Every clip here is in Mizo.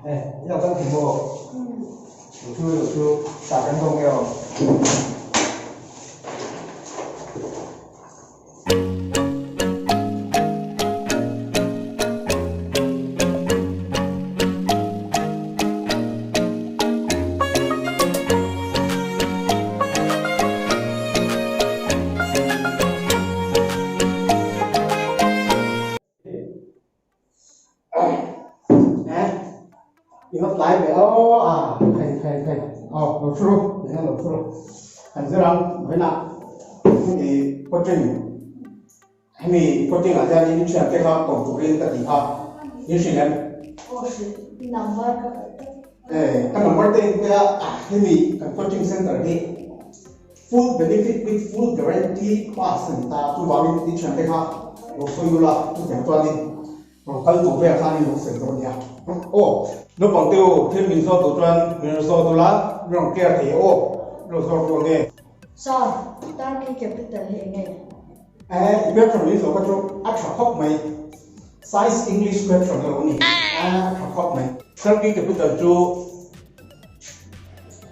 Eh, i lo kal thei maw? Lo thu lo thu, tah kan dawng nge aw. I va tlai ve aw a thei thei thei aw lo thu ru eng lo thu ru kan zir ang vawiinah hemi coaching hemi coaching ah hian in thiante kha kawm turin ka ti kha in hrilh em? Aw hrilh i number ka Eh ka number te in pawh a hemi kan coaching center hi Full benefit with full guarantee pass a ni ta, chuvangin i thiante kha lo sawi ula, chutiang chuanin rawn kal tur vel khan in lo sawi dawn nia. Aw, naupang te u, thil min zawt duh chuan min rawn zawt ula, min rawn clear thei aw, min rawn zawt rual nge? Sir, Turkey capital hi eng nge? Eh, i question min zawh kha chu a tha khawp mai. Size English question a lo ni. A tha khawp mai. Turkey capital chu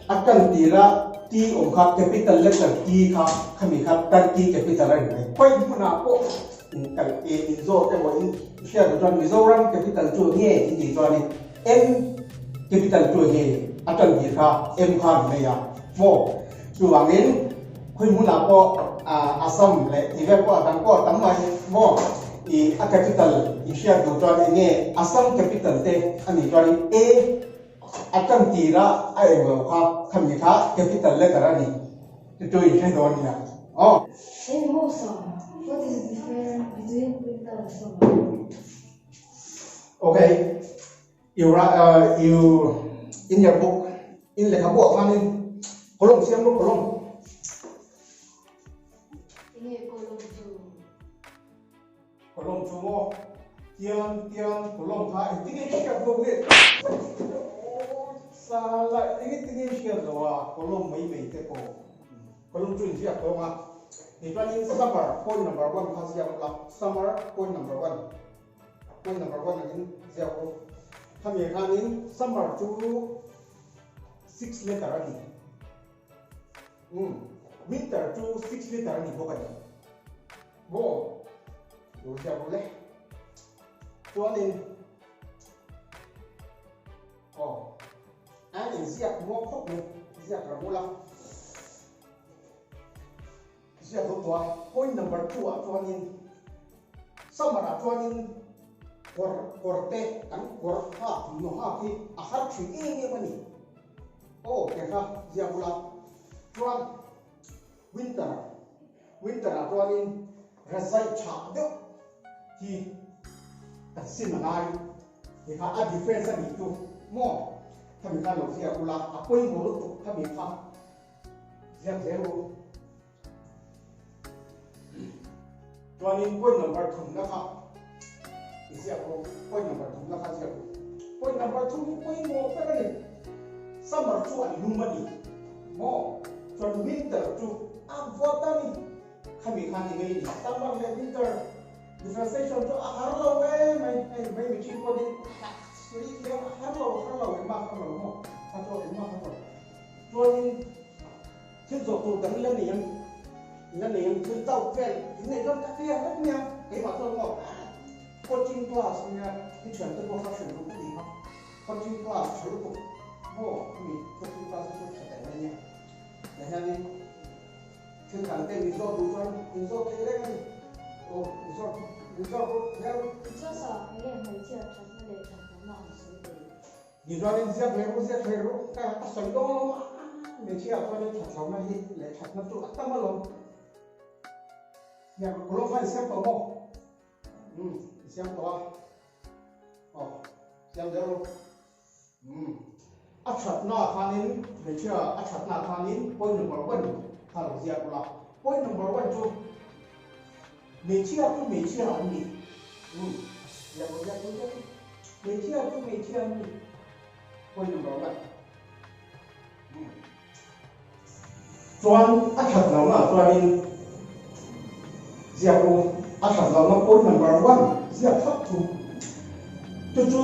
A kan tir a T awm kha capital letter T kha khami kha Turkey capital a ni mai. Khawi hmunah pawh in kal e in zawt emaw in hriat duh chuan Mizoram capital chu nge in tih chuanin M capital chu nge a tan tir kha M kha a ni mai a maw. Chuvangin khawi hmunah pawh Assam leh tih vel pawh a dang pawh a tam mai maw i a capital in hriat duh chuan enge Assam capital te a nih chuanin A A tan tir a a eng lo kha khami kha capital letter a ni chu chu in hre dawn nia aw. Eng maw sir, what is the difference between winter and summer? Okay, you write you in your book in lehkhabu ah khanin column siam rawh column. Enge column chu? Column chu maw? Tiang tiang column kha engtin nge i hriat lo le? Sala engtin nge i hriat lo a column mai mai te pawh column chu inziak tawng a tichuanin summer point number one kha ziak ula summer point number one point number one angin ziak u khami khanin summer chu six letter a ni. Umm winter chu six liter a ni bawk a ni maw lo ziak rawh le chuanin aw a inziak maw khawp mai ziak ram ula ziak rawh tawh a point number 2 ah chuanin summer ah chuanin kawr kawr te kan kawr hak thawmhnaw hak hi a har thin em em a ni. Aw ke kha ziak ula chuan winter winter ah chuanin razai chhah deuh hi kan sin a ngai ti kha a difference a nih chu maw khami kha lo ziak ula a pawimawh lutuk khami kha ziak zel u chuanin point number thumna kha i ziak rawh point number thumna kha ziak rawh point number thum hi pawimawh ber a ni summer chu an lum a ni maw chuan winter chu a vawt a ni khami khan i ngei ni summer leh winter differentiation chu a har lo em mai hei mai mi chin pawhin sawi thiam a har lo har lo engmah har lo maw kha chu engmah har lo chuanin Thil zawh tur dang la nei ang, la nei ang, thil doubt vel in nei hlawm tak hle vek nia, keimah chuan maw coaching class nia i thiante pawh kha hrilh ruk a ni kha, coaching class tha lutuk maw hemi coaching class hi chu tha teh mai nia, tah hianin thil dang te min zawt duh chuan in zawt thei reng a ni, aw in zawt min zawt ruk zel. Tichuan sa enge hmeichhia thatna leh thatlohna an sawi thei? Tichuanin ziak leh ru ziak leh ru ka a sawi dawn lo a, hmeichhia ah chuanin thatlohna hi leh thatna chu a tam alawm. Ziak ru kha i siam tawh maw? Umm i siam tawh a, aw siam deuh ru. Umm a thatna ah khanin hmeichhia a thatna ah khanin point number one kha lo ziak ula, point number one chu hmeichhia chu hmeichhia an ni. Umm ziak ru ziak ru ziak ru. Hmeichhia chu hmeichhia an ni. Point number one. Chuan a that lohna ah chuanin ziak u, a that lohna point number one ziak thlap thu. Chu chu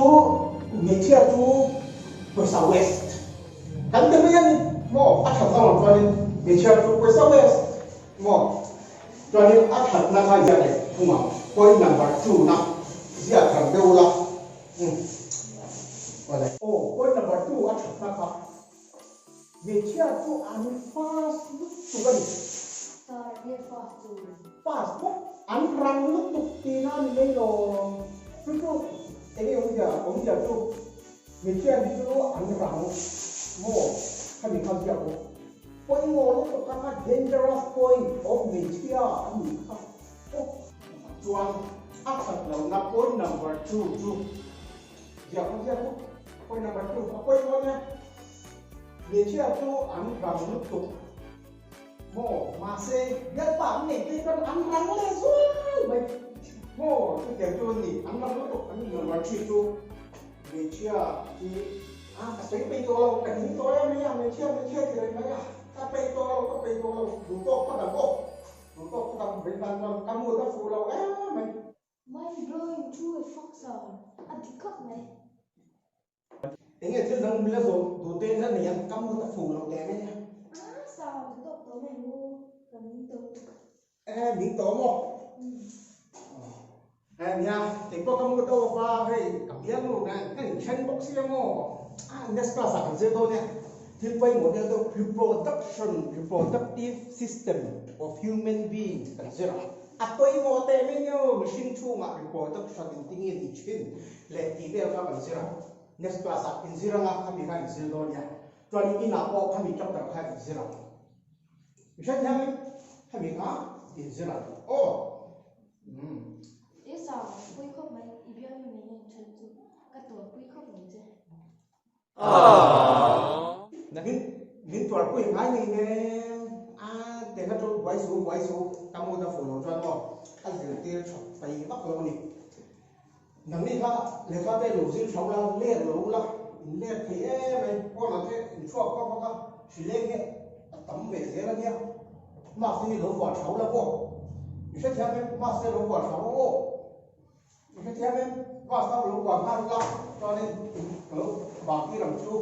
Hmeichhia chu pawisa waste kan ti mai a ni maw? A that zawng chuanin hmeichhia chu pawisa waste maw? Chuanin a thatna kha ziak leh thung ang. Point number two na ziak rang deuh ula. Umm awle. Aw point number two a thatna kha hmeichhia chu an fast lutuk a ni. Sir nge fast chu? Fast bawk an rang lutuk tihna a ni mai lo. Chu chu enge awmzia awmzia chu hmeichhia hi chu an rang maw khami kha ziak bawk. Pawimawh lutuk kha kha dangerous point of hmeichhia a nih kha. Chuan a that lohna point number two chu ziak ang ziak u. Point number two a pawimawh nia. Hmeichhia chu an rang lutuk maw? Mahse bialpa an nei phei chuan an rang leh zual mai maw? Chutiang chu an ni, an rang lutuk an ni number three chu hmeichhia hi a ka sawi peih tawh lo, ka ning tawh em mai a, hmeichhia hmeichhia ti reng mai a, ka peih tawh lo, ka peih tawh lo, duh tawk phawt ang aw. Duh tawk phawt ang, rin dan chuan ka mood a fuh lo em mai. Mind blowing thu e fuck sound a dik khawp mai. Enge thil dang mila zawh duh te in la nei ang, ka mood a fuh lo teh mai a. Ah sound duh tawk tawh mai mu, ka ning tawh. Eh ning tawh maw? Eh nia, keipawh ka mood a off a, hei ka bialnu ka inthen bawk sia maw? Ah next class ah kan zir dawn nia. Thil pawimawh deuh deuh reproduction, reproductive system of human beings kan zir a. A pawimawh teh mai nia aw, mihring chhungah reproduction engtin nge ni thin leh tih vel kha kan zir a. Next class ah inzir anga khami kha inzir dawn nia. Chuan inah pawh khami chapter kha inzir ang. Mi hrethiam in hemi kha inzir ang aw. Umm. I sa pui khawp mai, i bialnu nen hian then chu ka tuarpui khawp mai che. Min min tuarpui ngai nei nen a te kha chu buai su buai su ka mut a fuh lo chuan aw a zirtir tha fai vak lo a ni. Nangni kha lehkha te lo zir tha ula let lo ula in let thei em mai pawn ah te in chhuak vak vak a hrileng hi a tam ve zel a nia mask te hi lo vuah tha ula pawh i hrethiam em mask te lo vuah tha rawh aw. I hrethiam em? Bus kha lo buai nghal ula, chuanin in ka lo bang tir ang chu.